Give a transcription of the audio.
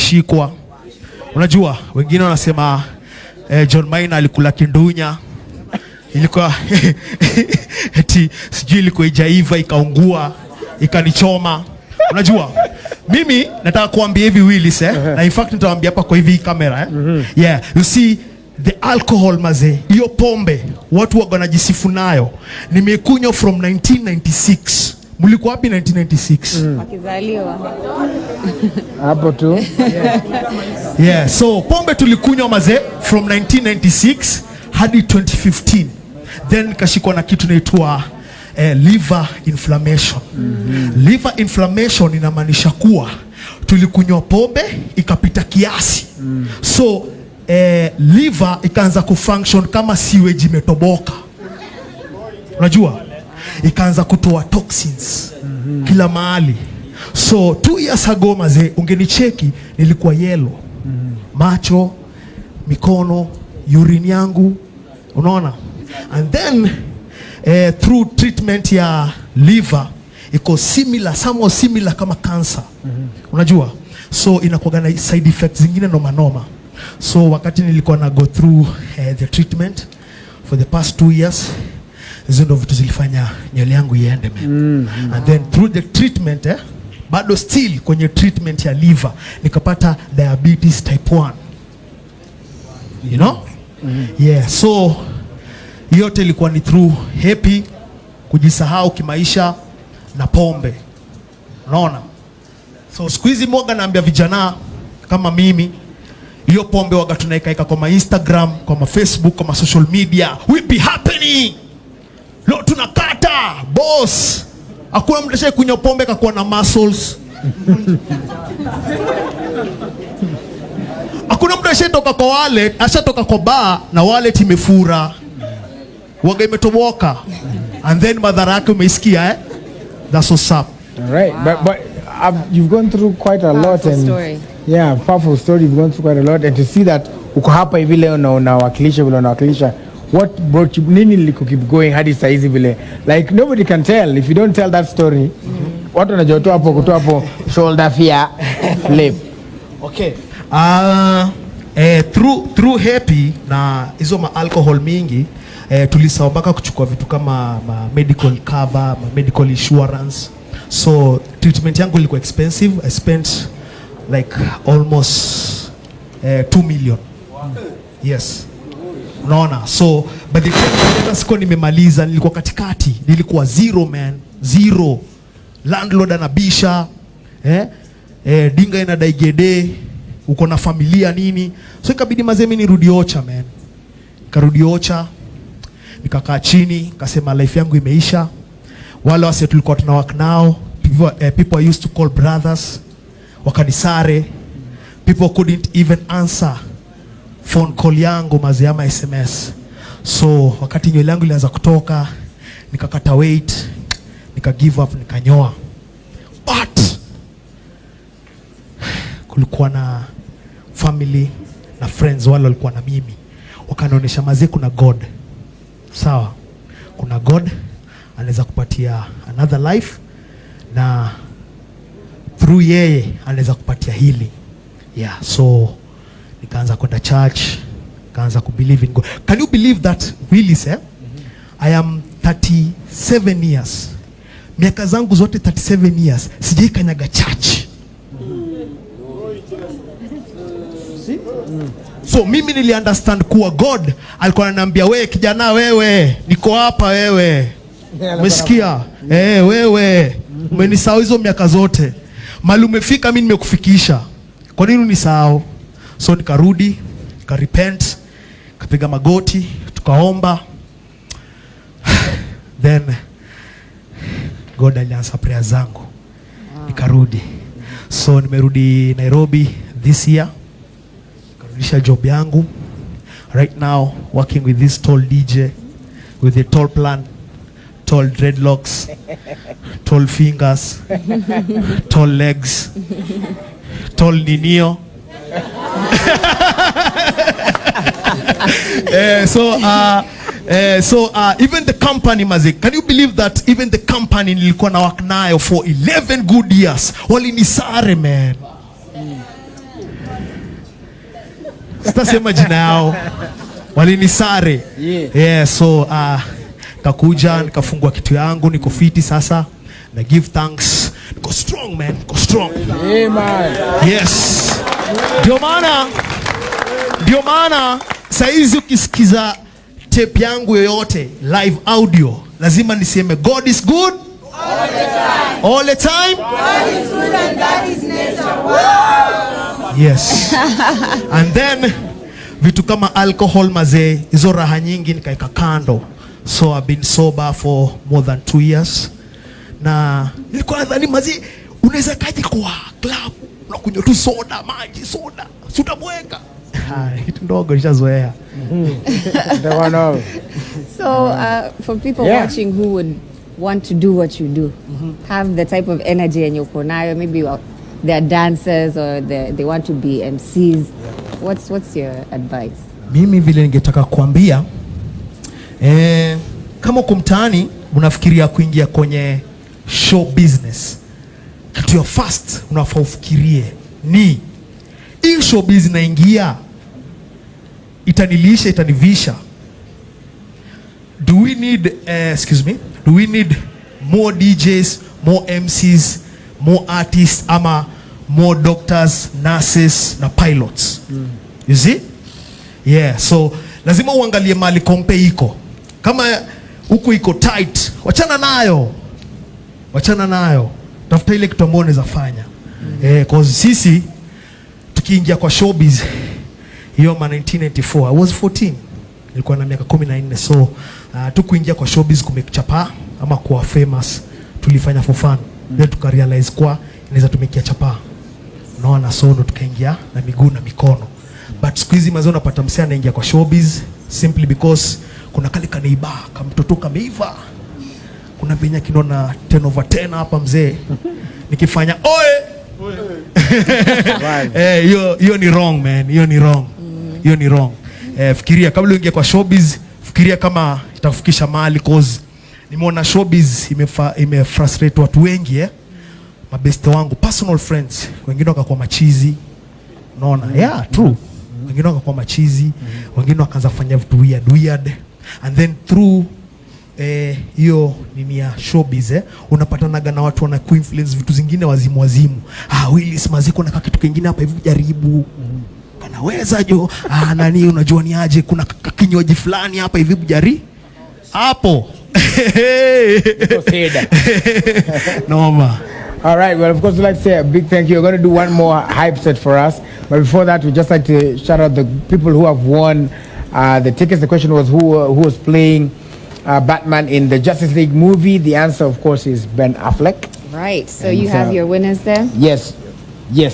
Nikashikwa. Unajua wengine wanasema John Maina alikula kindunya, ilikuwa eti sijui ilikuwa ijaiva ikaungua ikanichoma. Unajua mimi nataka kuambia hivi Willis, na in fact nitawaambia hapa kwa hivi kamera, eh? Yeah, you see the alcohol maze, hiyo pombe watu waga wanajisifu nayo, nimekunywa from 1996. Mlikuwa wapi 1996? Wakizaliwa. Hapo tu. Yeah, so pombe tulikunywa maze from 1996 hadi 2015. Then nikashikwa na kitu inaitwa liver inflammation. Liver inflammation inamaanisha kuwa tulikunywa pombe ikapita kiasi. So liver ikaanza kufunction kama sewage imetoboka. Unajua? Ikaanza kutoa toxins kila mahali. So 2 years ago maze, ungenicheki nilikuwa yellow. Macho, mikono, urine yangu, unaona? And then through treatment ya liver iko similar, somewhat similar kama cancer. Unajua? So inakuwa na side effects zingine noma noma. So wakati nilikuwa na go through the treatment for the past 2 years, hizo ndo vitu zilifanya nywele yangu iende, man. And then through the treatment, bado still kwenye treatment ya liver nikapata diabetes type 1. You know? Yeah, so yote ilikuwa ni through happy, kujisahau kimaisha na pombe. Unaona? So siku hizi mwaga naambia vijana kama mimi, hiyo pombe waga tunaikaika kwa ma Instagram, kwa ma Facebook, kwa ma social media. We be happening. Leo tunakata boss. Hakuna mtu ashai kunywa pombe kakuwa na muscles. Hakuna mtu ashatoka kwa wallet, ashatoka kwa bar na wallet imefura. Waga imetoboka. And then madhara yake umeisikia, eh? That's what's up. All right, but you've gone through quite a lot Powerful and story. Yeah, powerful story. You've gone through quite a lot, and to see that uko hapa hivi leo na unawakilisha vile unawakilisha, what brought you, nini iliku keep going hadi saa hizi vile, like nobody can tell if you don't tell that story. Watu wanajua tu hapo kutoa hapo shoulder fear flip. Okay. Through happy na hizo ma alcohol mingi, tulisahau mpaka kuchukua vitu kama ma medical cover, ma medical insurance. So treatment yangu ilikuwa expensive. I spent like almost 2 million. Yes. Unaona? So by the time hata sikuwa nimemaliza, nilikuwa katikati, nilikuwa zero man, zero. Landlord anabisha, eh? Dinga inadai gede, uko na familia nini. So ikabidi mazee mimi nirudi Ocha, man. Nikarudi Ocha, nikakaa chini, nikasema life yangu imeisha. Wale wase tulikuwa tuna work nao, people I used to call brothers, wakanisare. People couldn't even answer phone call yangu mazee ama SMS. So wakati nywele yangu ilianza kutoka, nikakata weight, nika give up, nikanyoa. But kulikuwa na family na friends wale walikuwa na mimi, wakanionyesha mazee, kuna God. Sawa, kuna God anaweza kupatia another life na through yeye anaweza kupatia healing. Yeah, so nikaanza kwenda church, nikaanza kubelieve in God. Can you believe that, Willis, eh? I am 37 years. Miaka zangu zote 37 years sijai kanyaga church. See? So mimi nili understand kuwa God alikuwa ananiambia, wewe kijana, wewe niko hapa wewe. Umesikia? Wewe umenisahau hizo miaka zote. Mali umefika mimi nimekufikisha. Kwa nini unisahau? So nikarudi, nika repent, nikapiga magoti, tukaomba. Then God aliansa prayer zangu. Nikarudi. So nimerudi Nairobi this year. Nikarudisha job yangu. Right now working with this tall DJ with the tall plan, tall dreadlocks, tall fingers, tall legs, tall ninio. So even the company maze, can you believe that even the company nilikuwa na work nayo for 11 good years walinisare, man. Sitasema jina yao, walinisare. Yeah, so kakuja nikafungua kitu yangu, niko fiti sasa na give thanks, niko strong, man, niko strong. Yeah, man. Yes, ndio maana saizi ukisikiza tape yangu yoyote live audio, lazima niseme God is good all the time. God is good and that is nature. Yes, and then vitu kama alcohol, mazee, hizo raha nyingi nikaeka kando. So I've been sober for more than 2 years, na nilikuwa nadhani, mazee, unaweza kaje kwa club unakunywa tu soda, maji, soda, si utabweka? Ah, kitu ndogo, nishazoea. Itakuwa no. So, for people watching who would want to do what you do, have the type of energy yenye uko nayo, maybe they're dancers or they want to be MCs, what's your advice? Mimi vile ningetaka kuambia, kama uko mtaani unafikiria kuingia kwenye show business, kitu ya first unafaa ufikirie ni hii show business naingia itanilisha, itanivisha? Do we need excuse me, do we need more DJs, more MCs, more artists, ama more doctors, nurses na pilots? You see? Yeah, so lazima uangalie mali kompe iko. Kama huku iko tight, wachana nayo, wachana nayo, tafuta ile kitu ambayo unaweza fanya. Cause sisi tukiingia kwa showbiz hiyo ma 1994, I was 14, nilikuwa na miaka 14. So tukuingia kwa showbiz kumake chapaa ama kuwa famous, tulifanya for fun, then tukarealize kwa inaweza tumikia chapaa, unaona? So ndo tukaingia na miguu na mikono. But siku hizi, mazee, unapata msee anaingia kwa showbiz simply because kuna kale kaneiba kamtoto kameiva, kuna venye kinona 10 over 10 hapa, mzee, nikifanya oe. Eh, hiyo hiyo ni wrong, man, hiyo ni wrong, hiyo ni wrong. Fikiria kabla uingie kwa showbiz, fikiria kama itakufikisha mahali, cause nimeona showbiz imefrustrate watu wengi, eh. Mabeste wangu, personal friends, wengine wakakuwa machizi, unaona? Yeah, true. Wengine wakakuwa machizi, wengine wakaanza kufanya vitu weird weird, and then through hiyo nini ya showbiz, unapatanaga na watu wana kuinfluence vitu zingine wazimu wazimu. "Ah, Willis, mazee, kuna kitu kingine hapa hivi, jaribu, kanaweza jo. Ah, nani, unajua ni aje, kuna kinywaji fulani hapa hivi, jari hapo." Seda. Noma. All right. Well, of course, we'd like to say a big thank you. We're going to do one more hype set for us. But before that, we'd just like to shout out the people who have won the tickets. The question was who was playing Batman in the Justice League movie. The answer, of course, is Ben Affleck. Right. So And you have your winners there? Yes. Yes.